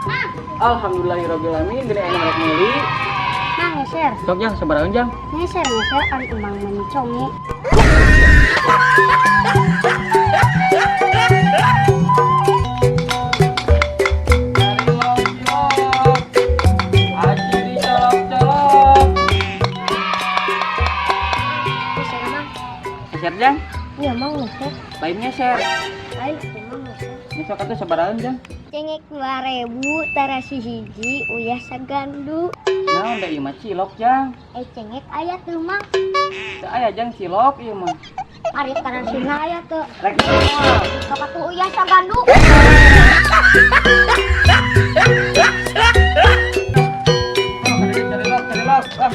Mang, Alhamdulillahirabbil alamin, geuning aya rek meuli. Mang ngeser. Sok Jang, sabaraha Jang? Ngeser ngeser ari emang meni conge. Cari cilok, aji dicolok-colok. Ngeser Mang. Ngeser Jang? Iya Mang ngeser. Lain ngeser. Lain atuh Mang ngeser. Besok atuh sabaraha Jang? Cengek 2000 tarasi hiji uyah sagandu. Naon da ieu mah cilok Jang? Eh cengek aya teu Mang? Teu aya Jang cilok ieu mah. Ari tarasina aya teu? Rek moal. Sok atuh uyah sagandu. Cari lok, cari lok. Ah.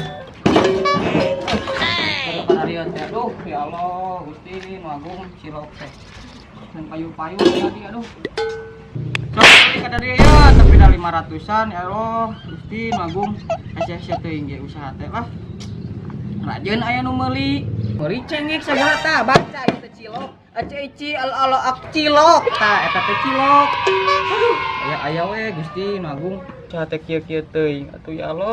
Aduh, teh. Aduh, ya Allah, Gusti nu agung cilok teh. Dan payu-payu tadi aduh. Sok kada dieu ya, tapi da 500-an ya Allah, Gusti nu agung. Sia-sia teuing ge usaha teh lah. Rajeun aya nu meuli. Meuli cengek sagala tah, baca ieu teh cilok. Aci al al ak cilok tah eta teh cilok. Aduh, aya aya we Gusti nu agung. Usaha teh kieu-kieu teuing atuh ya Allah.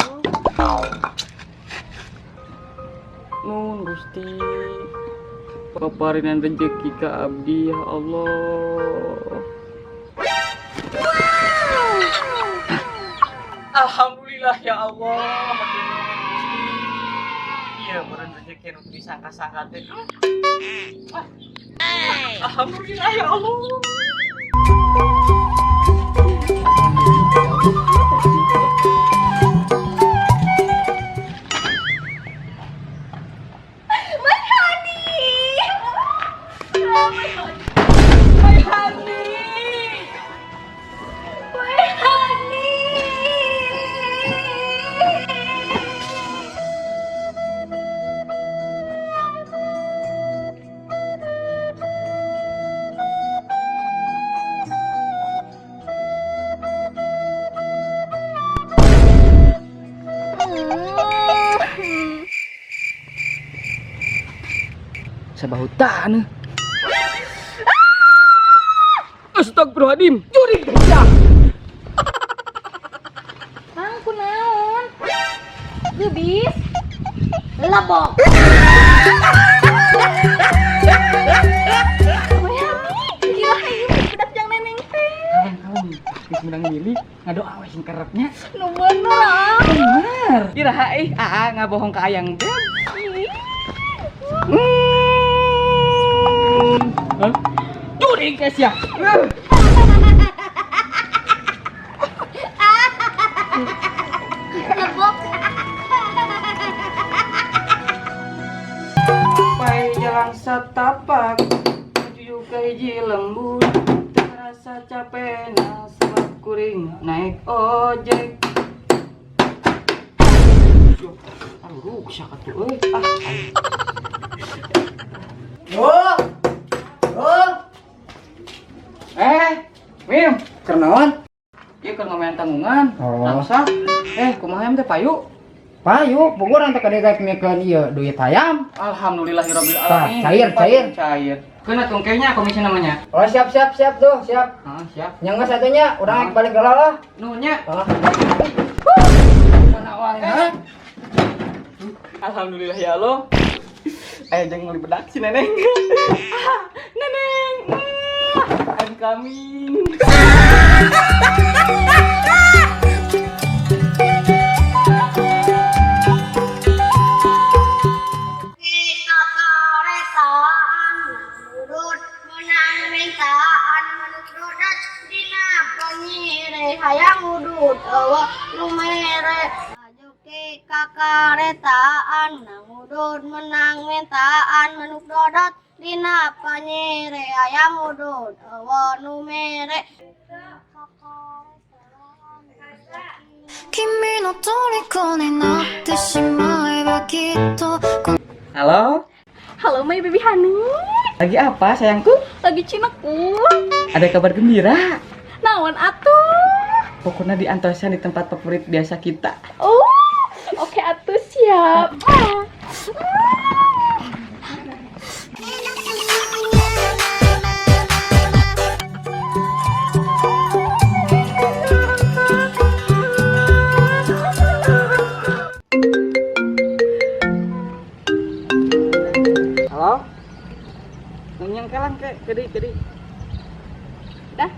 Nun Gusti, paparinan rezeki ka abdi ya Allah. Alhamdulillah ya Allah, hatur nuhun Gusti. Iya, meureun rezeki nu disangka-sangka teh. Ah. Alhamdulillah ya Allah. My honey. My honey. My honey. Sabahutan. Astagfirullahaladzim, jurig ya. Mang kunaon? Geubis. Lebok. My honey, gila ieu bedak jang neneng teh. Kalem, kalem. Geus menang milik, ngadoa we sing kerepnya. Nu bener ah. Bener. Iraha ih, aa ngabohong ka ayang beb. Ih. Hah? Jurig guys ya. Lebok. Pai jalan satapak menuju ka hiji lembur, terasa capek sebab kuring naik ojek. Aduh, rusak atuh euy. Ah, Yo. Yo. Eh, Mim, Keur naon? ieu keur ngomean tanggungan. Oh. Raksa. Eh, kumaha em teh payu? Payu, puguh urang teh kadek mikeun ieu duit hayam. Alhamdulillahirabbil alamin. Cair, cair. Cair. Keuna tungkehnya komisi namanya. Oh, siap siap siap tuh, siap. Ah, siap. Nyangga satunya, urang balik heula lah. Nuhnya. Ah. Mana wae, ha? Alhamdulillah ya Allah. Ayo jangan beli bedak si neneng. Ah, neneng. I'm coming. Kakaretaan menurut menang mintaan menurut dina penyire hayang udud eueuh nu mere ajuki kakaretaan nangudud menang mintaan manuk dodot dina panyere hayang udud eueuh nu mere. 君の虜になってしまえばきっと Halo, Halo my baby honey. Lagi apa sayangku? Lagi cinaku. Ada kabar gembira. Naon atuh? Pokoknya di antosan di tempat favorit biasa kita. Oh, oke atuh siap. Kedi kedi. Dah.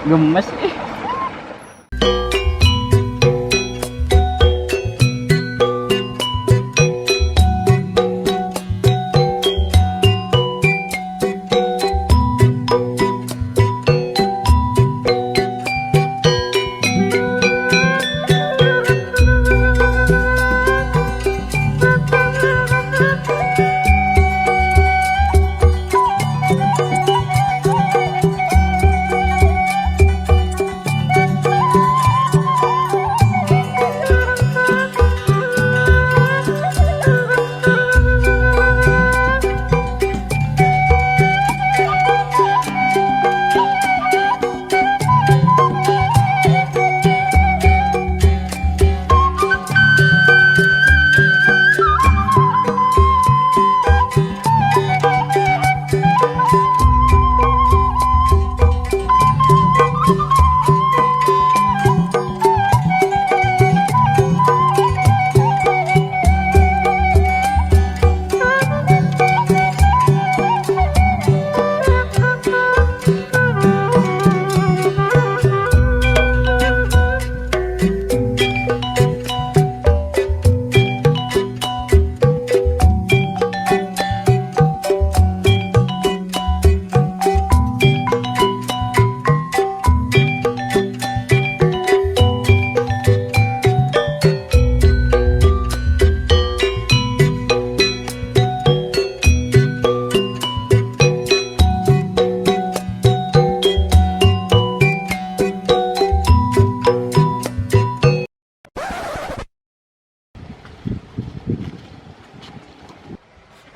Gemes ih.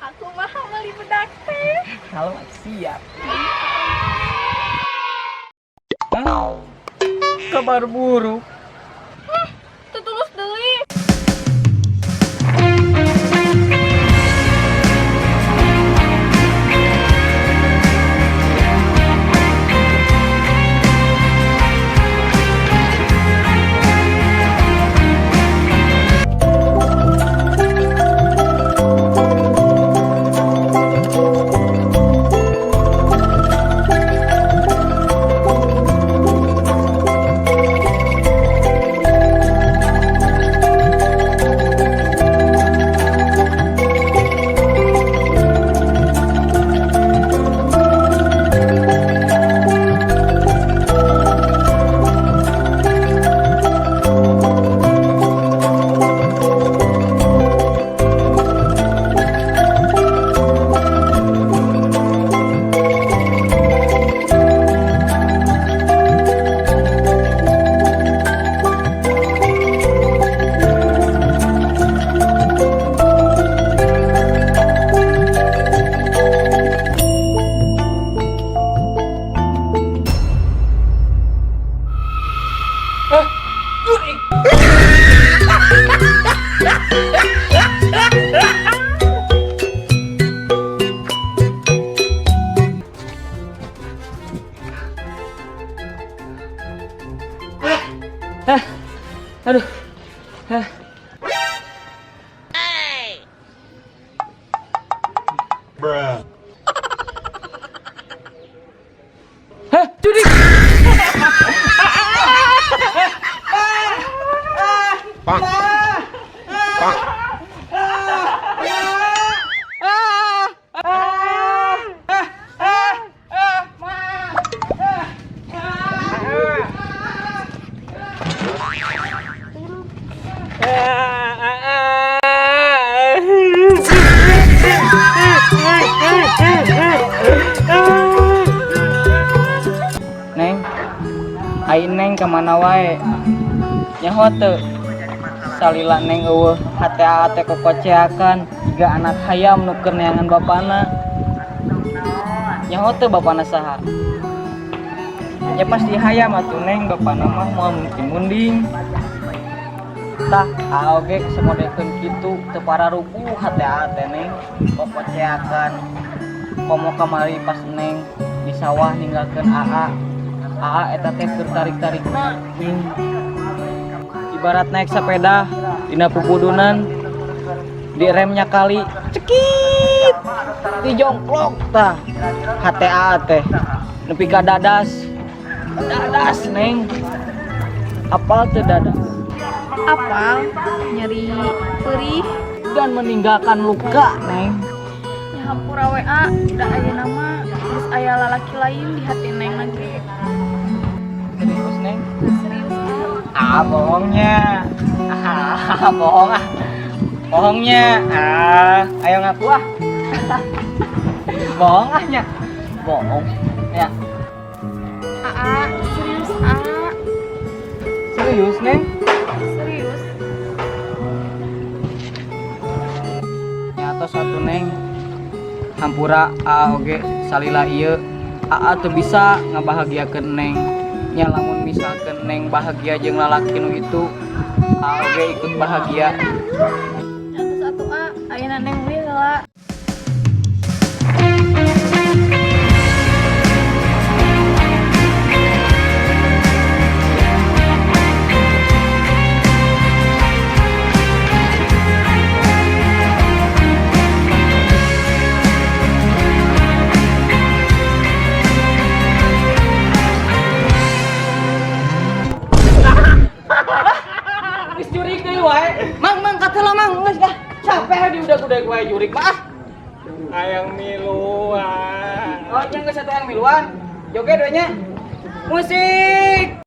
Aku mah meuli bedak teh. Kalau siap. Hah? Kabar buruk. Teu tulus deui. Aduh. Hah. Hah, judi. Neng, ai Neng kemana wae? Nyaho teu? Salila Neng euweuh hate teh kokoceakan jiga anak hayam nu keur neangan bapana. Nyaho teu bapana saha? Ya pasti hayam atuh Neng, bapana mah moal mungkin munding. Tah, aoge semodekeun kitu teu pararuguh hate teh Neng, kokoceakan. Komo kamari pas Neng di sawah ninggalkeun AA. Aa eta teh keur tarik-tarikna. Ibarat naik sepeda dina pupudunan di remnya kali cekit dijongklok tah hate aa teh nepi ka dadas dadas, Neng. Apal teu dadas? Apal, nyeri perih. Dan meninggalkan luka, Neng. Nya hampura we, A, da ayeuna mah geus aya lalaki lain di hati Neng lagi. Serius, Neng? Serius, A. Ah, bohongnya. Ah, bohong ah. Bohongnya. Ah, ayo ngaku ah. Bohong ah nya. Bohong. Ya. Aa, serius, A. Serius, Neng? Serius. Nya tos atuh, Neng. Hampura aa oge salila ieu aa teu bisa ngabahagiakeun Neng. Nya lamun misalkeun Neng bahagia jeung lalaki nu itu, aa oge ikut bahagia. Nya tos atuh, A, ayeuna Neng mulih heula. Geus jurig deui wae. Mang, mang, katelah, Mang, geus dah. Capek di udah-udah wae jurig mah. Ah. Hayang miluan. Oh, yang geus satu yang miluan. Joget we nya. Musik.